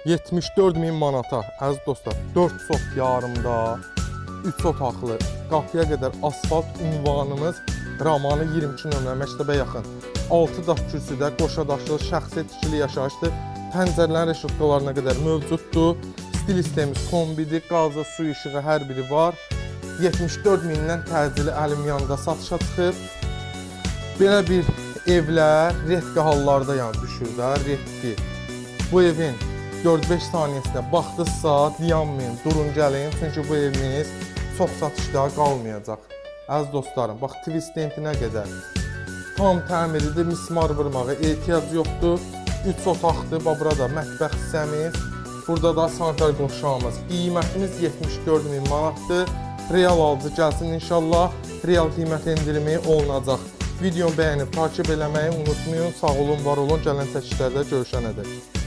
74 min manata, əziz dostlar, 4 sot yarımda, 3 otaqlı, qapıya qədər asfalt ünvanımız Ramanı 22 nömrə məktəbə yaxın. 6 daş kürsüdə qoşa daşlı şəxsi tikili yaşayışdır. Pəncərələrin reşotkalarına qədər mövcuddur. Stil sistemimiz kombidir, qazı, su işığı hər biri var. 74 mindən təcili əlim yanında satışa çıxıb. Belə bir evlər redki hallarda yəni düşür də, redki. Bu evin 4-5 saniyəsinə baxdınızsa, dayanmayın, durun gəlin, çünki bu evimiz çox satışda qalmayacaq. Əziz dostlarım, bax twist lentinə qədər tam təmiridir, mismar vurmağa ehtiyac yoxdur. 3 otaqdır, bax burada mətbəx hissəmiz, burada da sanitar qovşağımız. Qiymətimiz 74 min manatdır. Real alıcı gəlsin inşallah, real qiymət endirimi olunacaq. Videomu bəyənib takip eləməyi unutmayın. Sağ olun, var olun. Gələn çəkilişlərdə görüşənədək.